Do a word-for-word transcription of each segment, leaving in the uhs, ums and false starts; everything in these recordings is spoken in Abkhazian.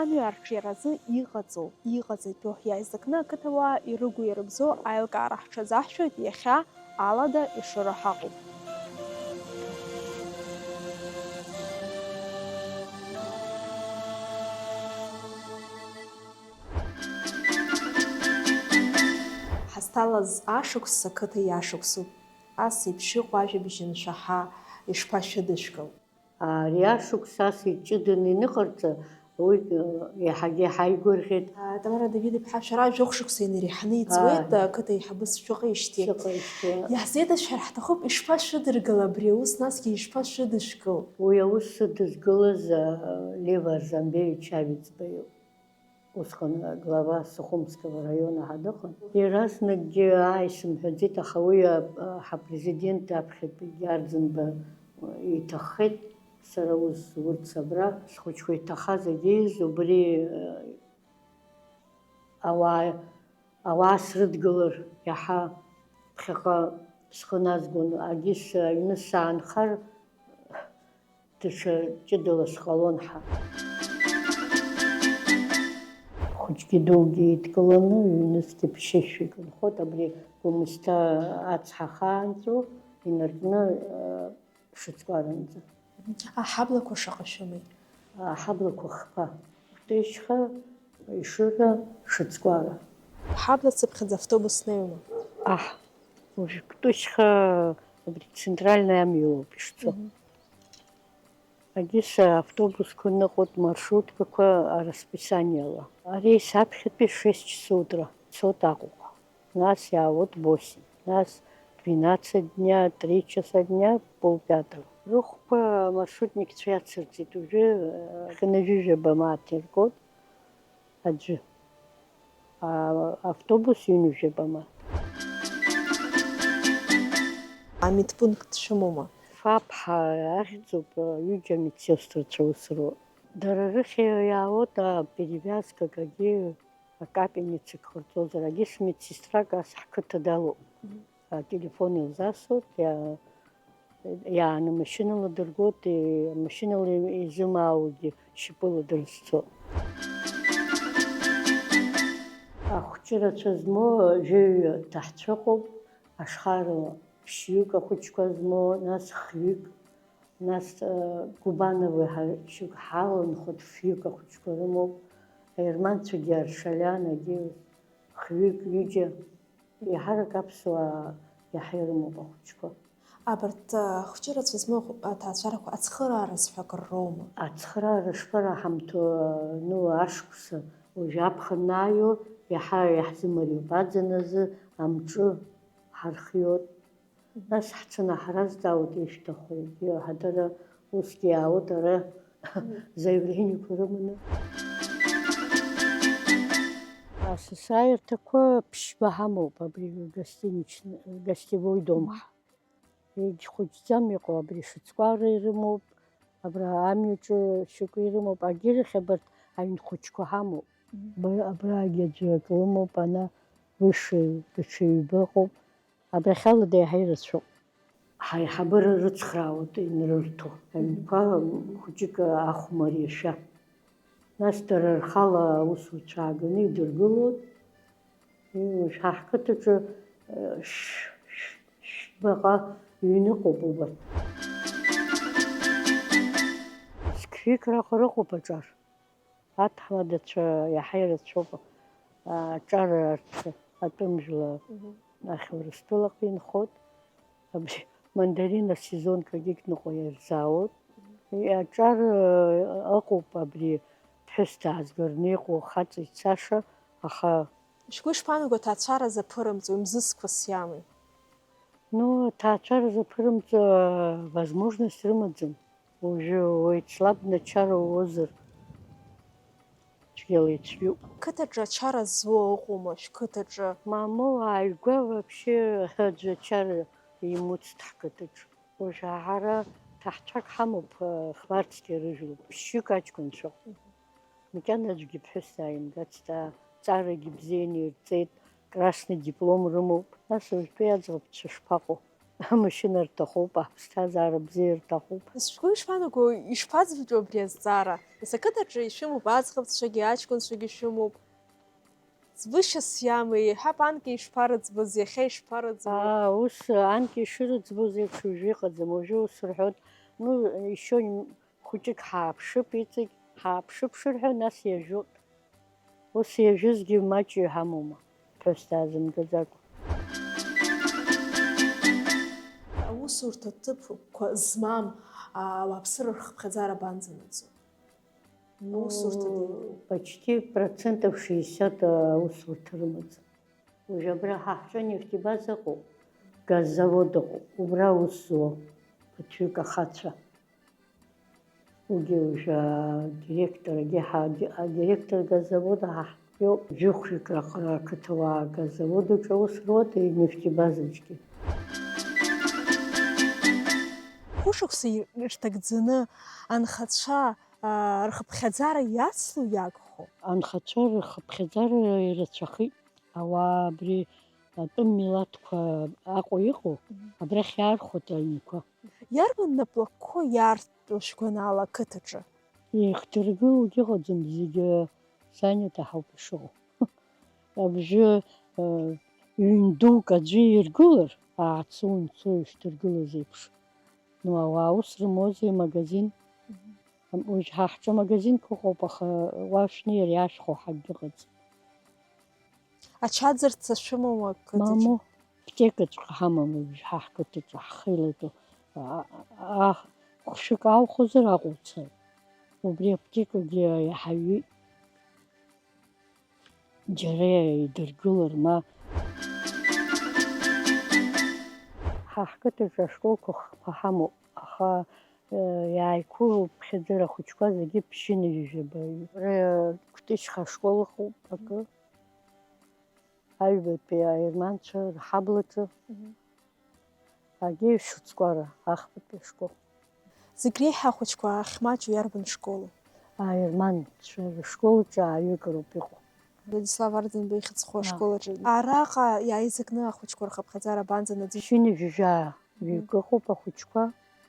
Амҩа арҿиаразы иҟаҵоу, иҟаҵатәу иааизакны ақыҭауаа ирыгу-ирыбзоу аилкаара ҳҽазаҳшәоит иахьа алада Ешыра ҳаҟоуп. Ҳазҭалаз ашықәс ақыҭа иашықәсуп. Ас еиԥш иҟоу ажәабжь аншәаҳа, ишԥашәыдышәкыл? Ари ашықәс ас иҷыданы иныҟарҵа, уи, э, иаҳагьы ҳаигәырӷьеит. Тамара Давид-иԥҳа, шәара жәохә шықәса инареиҳаны иҵуеит, Ааи. Ақыҭа еиҳабыс шәыҟеижьҭеи. Шәыҟеижьҭеи. Иаҳзеиҭашәҳәар ҳҭахуп, ишԥашәыдыргыл абри аус, насгьы ишԥашәыдышәкыл? Уи аус сыдызгылаз, э, Лева Арзанбеевич Авицба иоуп. Усҟан глава Сухумского района ҳәа дыҟан. Иаразнакгьы ааи сымҳәаӡеит, аха уи, а, ҳапрезидент аԥхьатәигьы Арӡынба иҭаххеит, сара ус, урҭ сабра, схәыҷқәа иҭахаз агьиз, убри, а, ауаа, ауаа срыдгылар иаҳа ԥхьаҟа схы назгон, агьыс аҩны саанхар, даҽа ҷыдала сҟалон ҳәа. Хәыҷгьы дугьы еидкыланы, ҩнызқьы ԥшьышәҩык нхоит, абри Гәымсҭа ацҳа ахаанҵәо инаркны, э, Шыцкәаранӡа. Аҳаблақәа шаҟа шәымеи? Аҳаблақәа хԥа. Кәтышьха, Ешыра, Шыцкәара. Ҳабла цыԥхьаӡа автобус неиуама? Аҳ, уажә Кәтышьха абри центральный амҩа иоуп ишцо. Мгм. Агьыс автобусқәа ныҟәоит, маршруткақәа арасписаниала. Ари саԥхьатәи шесть часов утра цоит Аҟәаҟа. Нас иаауеит восемь, нас двенадцать дня, три часа дня, полпятого. Рыхәқәа амаршрутникцәа иацырҵеит, уажәы, э, хынҩажәижәаба мааҭ иргоит аӡәы. А, автобус ҩынҩажәаба мааҭ. Амедпункт шәымоума? Фаԥҳа ахьӡуп, ҩыџьа амедсестрацәа аус руеит. Дара рыхь иаауеит аперевиазкак, агьи акапельница кхырҵозар, агьыс медсестрак ас ҳқыҭа далоуп. Ателефон илзасуеит, иа-, иааны машьынала дыргоит, и-, машьынала изымаауагьы шьапыла дрызцоит. Ахәҷы рацәа змоу жәаҩа ҭаҳцәыҟоуп, ашхара ԥшьҩык ахәыҷқәа змоу, нас хҩык, нас, э, Губановы ҳа-, шьоук ҳаланхоит, фҩык ахәыҷқәа рымоуп, аерманцәагьы Аршалиан, агьи хҩык, ҩыџьа, еиҳарак аԥсуаа иаҳа ирымоуп ахәыҷқәа. Абарҭ, э, ахәҷы рацәа змоу ахә-, аҭаацәарақәа ацхыраара зҳәо акыр роума? Ацхыраара шԥараҳамҭо, ну, ашықәса, уажә аԥхын ааиуа, иаҳа иаҳзымариоуп, аӡын азы амҿы ҳархиоит. Нас ҳцаны ҳаразҵаауеит, ишәҭаху, егьи ҳадара усгьы иаауеит ара заявлениеқәа рыманы. Асасааирҭақәа ԥшьба ҳамоуп, абри гостиничн-, гостевой дом ҳәа. Егьхәыҷӡам иҟоу, абри Шыцкәара ирымоуп, абра амҩаҿы шьоукы ирымоуп, агьырахь абарҭ аҩн хәыҷқәа ҳамоуп. Ба-, абрагьы аӡәы акы лымоуп, ана выше даҽа ҩба ыҟоуп. Абрахь алада иаҳа ирацәоуп. Ҳаиҳабыра рыцхраауеит инрырҭо аҩнқәа хәыҷык ахәмариашәа. Нас дара рхала аусуцәа ааганы идыргылоит. Уажә ҳа ҳқыҭаҿы, э, ш-, ш-, шәбаҟа ҩныҟоуп убарҭ. Зқьҩык раҟара ыҟоуп аҿар. Аҭаҳмадацәа иаҳа ирацәоуп, а, аҿар арҭ атәым жәла Мгм. Ахь Урыстәылаҟа инхоит. Абри мандарин асезонкагьы ныҟәо ирзаауеит. Аҿар, э, ыҟоуп абри ԥҳәыс даазгарны иҟоу хаҵа ицаша, аха Шәгәы ишԥаанаго, аҭаацәара заԥырымҵуеи, мзызқәас иамои? Ну, аҭаацәара заԥырымҵо возможность рымаӡам. Уажәы уеицлабны ачара уозар, цәгьала ицәгьоуп. Қыҭаҿы ачара зуа ыҟоума, шәқыҭаҿы? Мамоу, ааигәа вообще аӡәы ачара имуцт ҳқыҭаҿы. Уажәы ҳара ҭаҳцәак ҳамоуп, хварцкьа рыжәлоуп, ԥшьҩык аҷкәынцәоуп. Макьана аӡәгьы ԥҳәыс дааимгацт, аа, ҵарагьы бзианы ирҵеит, красный диплом рымоуп. Нас уажәтәи аӡӷабцәа шԥаҟоу? Амашьына рҭахуп, аԥсҭазаара бзиа рҭахуп. Шәгәы ишԥанаго, ишԥаӡәӡәо абри азҵаара? Нас ақыҭаҿы ишәымоуп, аӡӷабцәагьы, аҷкәынцәагьы шәымоуп. Ӡбышьас иамои, иҳәап, анкьа ишԥарыӡбоз, иахьа ишԥарыӡбо? Аа, ус анкьа ишырыӡбоз еиԥш уажәы иҟаӡам, уажәы ус рҳәоит, ну, ишьо хәыҷык ҳааԥшып, иҵегь ҳааԥшып шырҳәо, нас иажәуп. Ус иажәызгьы маҷҩы ҳамоума, ԥҳәыс даазымгаӡакәа? Аусурҭа ҭыԥқәа змам, аа, ауааԥсыра рхыԥхьаӡара абанӡанаӡо? Аусурҭа ду. Почти процентов шестьдесят аусурҭа рымаӡам. Уажә абра ҳа ҳҿы нефтебаза ыҟоуп, газзавод ыҟоуп, убра аус зуа ԥыҭҩык ахацәа. Уигьы уажә адиректор, егьи ҳа-, ади-, адиректор газзавод ҳа ҳтәоуп. Жәохәҩык раҟара ақыҭауаа газзавод аҿы аус руада, инефтебазаҿгьы. Хәышықәса ирҭагӡаны анхацәа, аа, рхыԥхьаӡара иацло иагхо? Анхацәа рхыԥхьаӡара ирацәахеит. Ауаа абри атәым милаҭқәа Аҟәа иҟоу, мгм, абрахь иаархәоит аҩнқәа. Иарбан наплакқәоу иаарту шәгәанала ақыҭаҿы? Ихдыргылогь ыҟаӡам, зегьы занято ҳауп ишыҟоу. Абжьы, э, ҩын дук аӡәы иргылар, аацы-унцо ишдыргылаз еиԥш. Ну, ауаа ус рымоузеи, магазин? Мгм. Уажә ҳа ҳҿы магазинқәа ыҟоуп, аха уа шәнеир иашәхәо ҳакгьы ыҟаӡам. Ачаӡырҭа шәымоума ақыҭаҿы? Мамоу, аԥҭекаҵәҟьа ҳамам уажә ҳа ҳқыҭаҿы ҳхы илатәоу. А, а, хәшәык аухозар Аҟәа уцоит. Убри аԥҭекагьы иаҳаҩит. Џьара идыргылар, ма. Ҳа ҳқыҭаҿы ашколқәа хԥа ҳамоуп, аха, э, иааиқәылоуп ԥхьаӡара ахәыҷқәа зегьы ԥшьынҩажәаба. Ра-, Кәтышьха ашкол ыҟоуп акы. Аҩбатәи аерманцәа рҳаблаҿы. Мгм. Агьеишьцкәара ахԥатәи ашкол. Зегь реиҳа ахәыҷқәа ахьмаҷу иарбан школу? Аерманцәа рышкол аҿы ааҩык роуп иҟоу. Владислав Арӡынба ихьӡ зху, аа, ашкол аҿы. Араҟа иааизакны ахәыҷқәа рхыԥхьаӡара абанӡанаӡеи? Ԥшьынҩажәа, мгм, ҩык ыҟоуп ахәыҷқәа.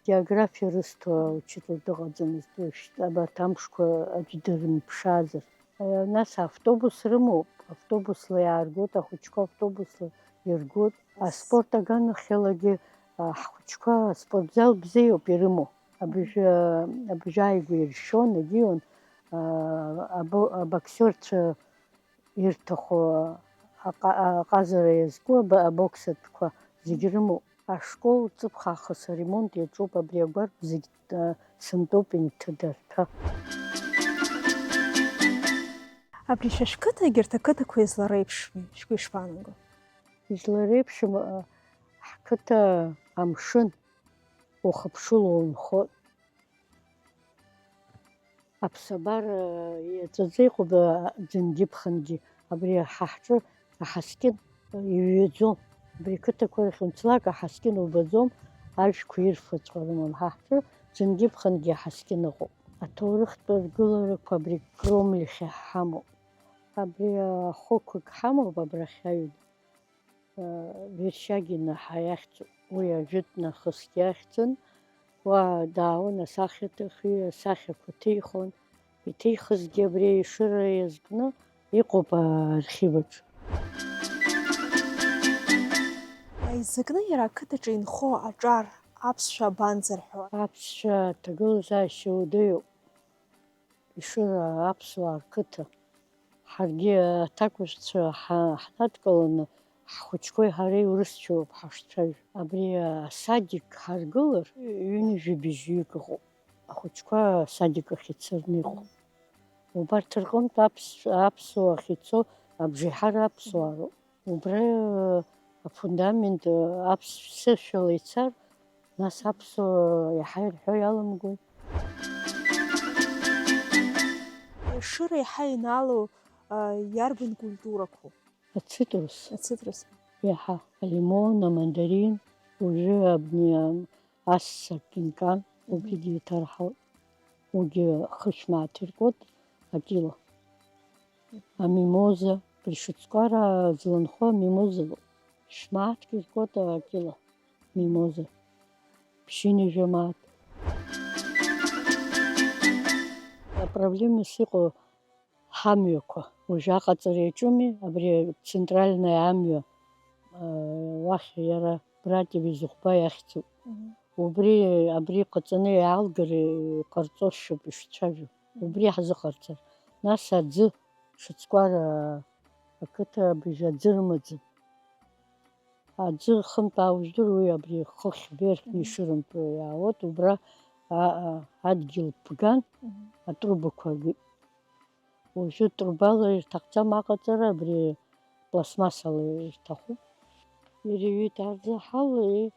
Географиа рысҭо аучитель дыҟаӡамызт, уажәшьҭа абарҭ амшқәа аӡә дырмԥшаазар. Нас автобус рымоуп, автобусла иааргоит, ахәыҷқәа автобусла иргоит. Аспорт аганахьалагьы, а, ҳхәыҷқәа аспортзал бзиоуп ирымоу. Абыжә-, абыжьааигәа иршьон, егьион, а, або-, абоксиорцәа ирҭаху аҟа-, аҟазара иазку аб-, абоксатәқәа зегь рымоуп. Ашкол ҵыԥх аахыс аремонт иаҿуп, абри агәарԥ зегь, а, сынтәоуп инҭыдарҭәа. Абри шәа шәқыҭа егьырҭ ақыҭақәа излареиԥшми, шәгәы ишԥаанаго? Излареиԥшым, а, ҳқыҭа амшын, ухыԥшыло унхоит. Аԥсабара иаҵәаӡа иҟоуп, а, ӡынгьы-ԥхынгьы. Абри ҳа ҳҿы аҳаскьын иҩаӡом. Абри ақыҭақәа рахь унцлак аҳаскьын убаӡом, ажәқәа ирфаҵәҟьа рымам. Ҳа ҳҿы ӡынгьы-ԥхынгьы аҳаскьын ыҟоуп. Аҭоурыхтә ргыларақәа абри Кромль ахь иаҳҳамоуп. Абри ахықәкык ҳамоуп абрахь аҩн. Вершьагина ҳәа иахьӡуп, уи ажәытә нахысгьы ахьӡын, уа даауан асахьаҭыхҩы, асахьақәа ҭихуан, иҭихызгьы абри аешыра иазкны иҟоуп архиваҿ. Аизакны иара ақыҭаҿы инхо аҿар аԥсшәа абанӡарҳәо? Аԥсшәа аҭагылазаашьа уадаҩуп. Ешыра аԥсуаа рқыҭа. Ҳаргьы аҭакәажәцәа ҳа-, ҳнадкыланы, ҳхәыҷқәеи ҳареи урысшәоуп ҳашцәажәо. Абри асадик ҳаргылар, ҩынҩажәи быжьҩык ыҟоуп. Ахәыҷқәа асадик ахь ицарны иҟоуп. Убарҭ рҟынтә аԥс-, аԥсуа ахь ицо абжеиҳара аԥсуаа роуп. Убра афундамент аԥсшәала ицар, нас аԥсуа иаҳа ирҳәо иаламгои? Ешыра иаҳа инаало, а, иарбан культурақәоу? Ацитрус. Ацитрус. Иаҳа алимон, амандарин, уажәы абни, ам, Асса кинкан, мгм, убригьы иҭарҳауеит. Уигьы хышә мааҭ иркуеит акило. Амимоза, пришицкуара зланхо амимоза лоуп. Шә мааҭк иркуеит акило. Мимоза, ԥшьынҩажәа мааҭ. Апроблемас иҟоу ҳамҩақәа, уажәы аҟаҵара иаҿуми, абри центральная амҩа, уахь иара Братиа Бизыхәба иахьӡуп. Мгм. Убри, абри ҟаҵаны иаалгар иҟарҵошәа ишцәажәо. Мгм. Убри ҳзыҟарҵар. Нас аӡы, Шацкәара ақыҭа абжа аӡы рымаӡам. Аӡы хынтә аужәдыруеи абри хыхь верхни Мгм. Шырынтәы иаауеит, убра а-, а-, адгьыл ԥган, Мгм. Атрубақәа агеит. Уажәы трубала ирҭахӡам аҟаҵара, абри пластмассала ирҭахуп. Иреиуеит арзаҳал, и-,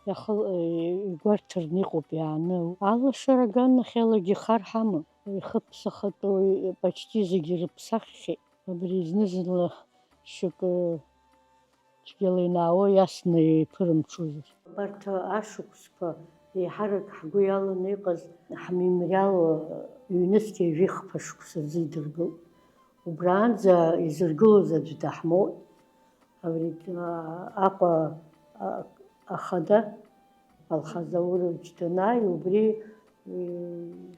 иахыл-, и-, игәарҭарны иҟоуп иааны. Алашара аганахьалагьы ихар ҳамам. Ихыԥсахатәу, и-, почти зегьы рыԥсаххьеит. Абри зны-зынла шьоукы цәгьала инаауа иасны иԥырымҽузар. Абарҭ ашықәсқәа еиҳарак ҳгәы иаланы иҟаз ҳмемориал ҩнызқьи жәихԥа шықәса рзы идыргылт. Убраанӡа изыргылоз аӡә даҳмоуит. Абри, а, Аҟәа, а, ахада Алхаз Заурович данааи, убри, м,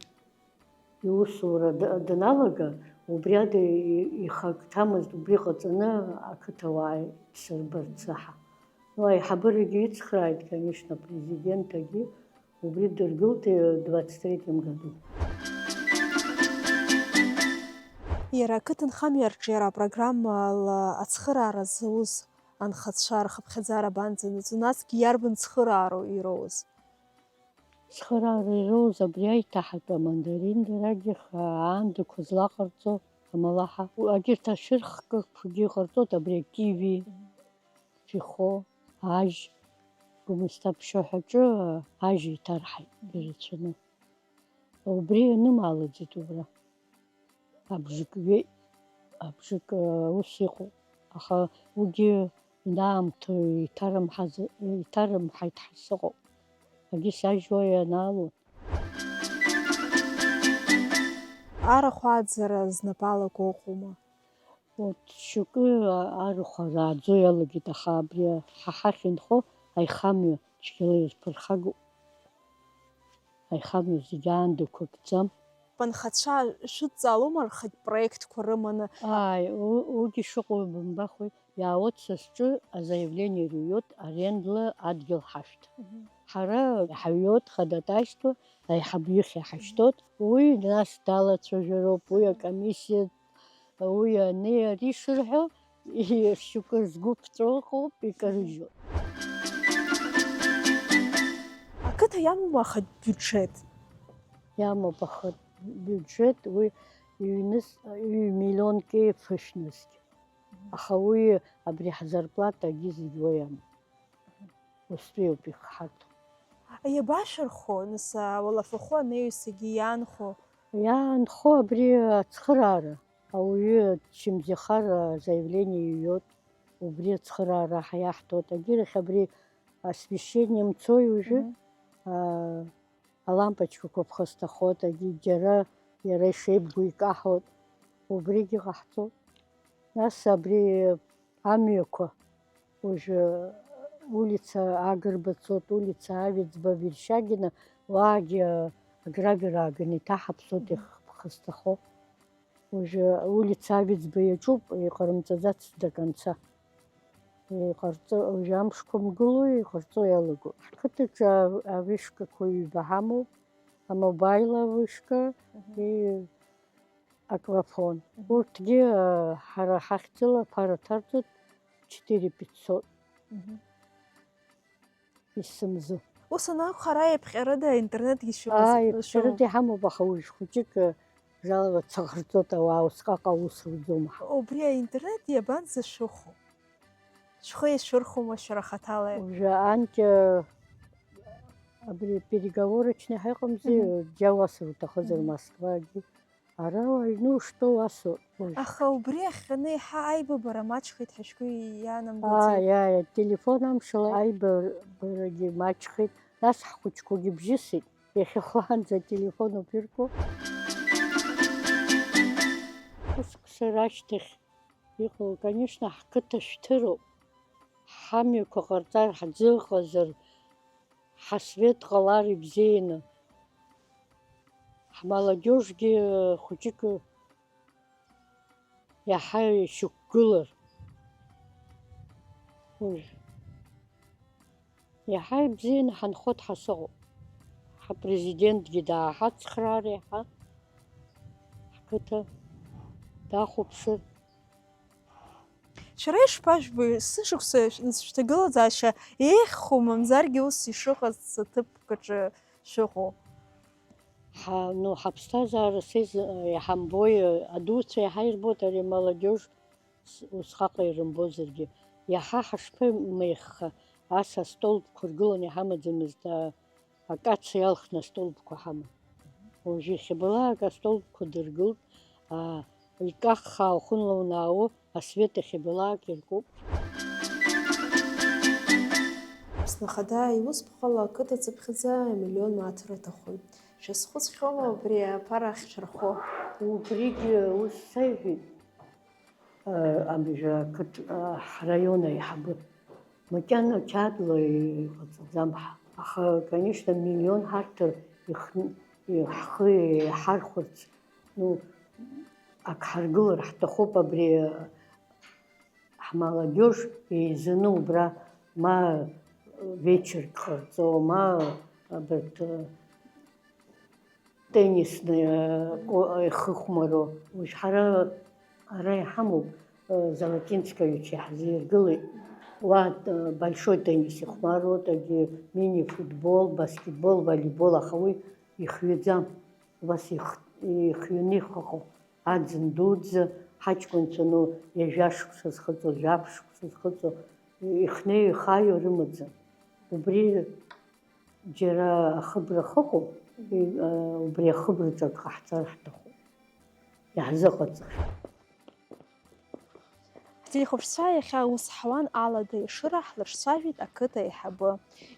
иусура д-, даналага, убри ада и-, ихы агәҭамызт, убри ҟаҵаны ақыҭауаа исырбарц аҳа. Ну, аиҳабырагьы ицхрааит, конечно, апрезидент агьи, убри дыргылт, э, двадцать третьем году. Иара ақыҭанхамҩа арҿиара апрограммала ацхыраара зауз анхацәа рхыԥхьаӡара абанӡанаӡо, насгьы иарбан цхыраароу ироуз? Цхыраара ироуз абри аиҭаҳатә амандарин, дарагьых аандақәа злаҟарҵо амалаҳа. Агьырҭ ашәырхкақәагьы ҟарҵоит, абри акиви, фихо, ажь, Гәымсҭа аԥшаҳәаҿы ажь иҭарҳаит ирацәаны. Убри ианымаалыӡеит убра. Абжак ҩеит, абжак, э, ус иҟоуп. Аха уигьы инаамҭоу иҭарымҳаз-, иҭарымҳаит ҳәа сыҟоуп. Агьыс ажьуа ианаалон. Арахә ааӡара знапы алаку ыҟоума? Урҭ шьоукы арахә ааӡо иалагеит, аха абри ҳа ҳахь инхо аихамҩа цәгьала ирԥырхагоуп. Аихамҩа зегь аандақәа кӡам. Анхацәа шәыдҵаалома рхатә проектқәа рыманы? Ааи, у-, уигьы шыҟоу бымбахуеи, иаауеит са сҿы азаиавление рыҩуеит, арендла адгьыл ҳашәҭ. Мгм. Ҳара ҳаҩуеит хадатәаҩсҭо, аиҳабы ихьи ҳашьҭоит. Уи нас далацәажәароуп, уи акомиссиа Уи ани ари шырҳәо, шьоукы згәы ԥҵәо ыҟоуп, икарыжьуа. Ақыҭа иамоума ахатә биуџьет? Иамоуп ахатә биуџьет, уи ҩныз-, ҩ-миллионки ԥышәнызқь. Аха уи абри ҳзарплатагьы зегь уи амоуп. Устәиуп ихҳарҭо. Иабашәырхо, нас, ауалафахәы анаҩсагьы иаанхо? Иаанхо абри ацхыраара. Ауаҩы дшьымзахар азаиавление иҩуеит, убри ацхыраара ҳа иаҳҭоит. Агьырахь абри освещение мцои уажәы, Мгм. аа, алампочкақәа ԥхасҭахоит, агьи џьара иара ишеибгоу икаҳауеит, убригьы ҟаҳҵоит. Нас абри амҩақәа, уажәы улица Агрба цоит, улица Авиӡба, Верещагина, уаагьы аграбер ааганы иҭаҳаԥсоит, Мгм. Ихы ԥхасҭахо. Уажәы улица Авиӡба иаҿуп, иҟарымҵаӡацт до конца. Иҟарҵо, уажәы амшқәа мгыло иҟарҵо иалаго. Ҳқыҭаҿы а-, авышкақәа ҩба ҳамоуп, амобаил авышка, Мгм. И Аквафон. Мгм. Урҭгьы, а, ҳара ҳахьӡала аԥара ҭарҵоит четыре пятьсот. Мгм. Есымзы. Ус анакәха, ара еиԥҟьарада аинтернетгьы шәымаз? Аа, шәымоуп. Еиԥҟьарада иҳамоуп, аха уажә хәыҷык, а, жаловаться ҟарҵоит, ауаа усҟак аус руӡом ҳәа. Убри аинтернет иабанӡа шәыхәо? Шәхы иашәырхәома шәара хаҭала? Уажәы анкьа абри переговорочный ҳәа ыҟамзи, Мгм. Џьа уасыр уҭахызар, Мгм. Москвагьы. Ара аҩны уштәоу асоуп уажә. Аха убри ахҟьаны еиҳа аибабара маҷхеит ҳәа шәгәы иаанамгози? Ааи, ааи, ателефон амшала аибабарагьы маҷхеит, нас ҳхәыҷқәагьы бжьысит, иахьа уаанӡа ателефон уԥирго. Усқәа сара ашьҭахь иҟоу, конечно, ҳқыҭа шәҭыроуп. Ҳамҩақәа ҟарҵар ҳзыҟазар, ҳасвет ҟалар ибзианы. Ҳмаладиожгьы хәыҷык иаҳа ишьақәгылар. Уажә иаҳа ибзианы ҳанхоит ҳәа сыҟоуп. Ҳапрезидентгьы дааҳацхраар иаҳа, ҳқыҭа дахәаԥшыр. Шәара ишԥажәбои, сышықәса шәҭагылазаашьа еиӷьхо, мамзаргьы ус ишыҟаз аҭыԥк аҿы шәыҟоу? Ҳа, ну, ҳаԥсҭазаара сеиз-, иҳамбои, адуцәа иаҳа ирбоит ари амаладиож с-, усҟак ирымбозаргьы. Иаҳа ҳашԥамеихха, ас астолбқәа ргыланы иҳамаӡамызт, а, акаца иалхны астолбқәа ҳаман. Уажәы иахьабалак астолбқәа дыргылт, а, икаххаа уахынла унаауо, асвет иахьабалак иркуп. Аԥсны Ахада иусԥҟала ақыҭа цыԥхьаӡа амиллион мааҭыр аҭахын. Шәазхәыцхьоума убри аԥара ахьшәырхо? Убригьы ус сеиҳәеит, а, абжа ақыҭ, а, ҳраион аиҳабы. Макьана қьаадла иҟаҵаӡам ҳа. Аха, конечно, миллион ҳарҭар ихн-, ҳхы иҳархәарц, ну, ак ҳаргылар ҳҭахуп абри, а, ҳмаладиож еизаны убра ма вечерк ҟарҵо, ма абарҭ, э, теннисны, э, ко-, ихыхәмаро. Уажә ҳара ара иҳамоуп, э, Золотинскаҩцәа иаҳзиргылеит. Уа, э, большой теннис ихәмаруеит, егьи мини-футбол, баскетбол, волейбол, аха уи ихҩаӡам. Убас их-, ихҩаны ихыҟоуп. Аӡын дуӡӡа ҳаҷкәынцәа, ну, ҩажәа шықәса зхыҵуа, жәаф шықәса зхыҵуа, ихнеи ихааиуа рымаӡам. Убри џьара ахыбра хыҟоуп, и-, а, убри ахыбраҿы ак ҟаҳҵар ҳҭахуп. Иаҳзыҟаҵахьеит. Ҳтелехәаԥшцәа иахьа ус ҳуан алада ешыра ҳлырцәажәеит ақыҭа аиҳабы.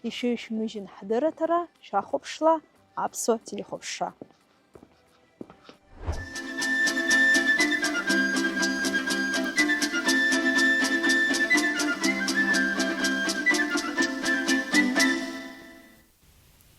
Ишәеиҩшәмыжьын ҳдырраҭара, шәахәаԥшла аԥсуа телехәаԥшра.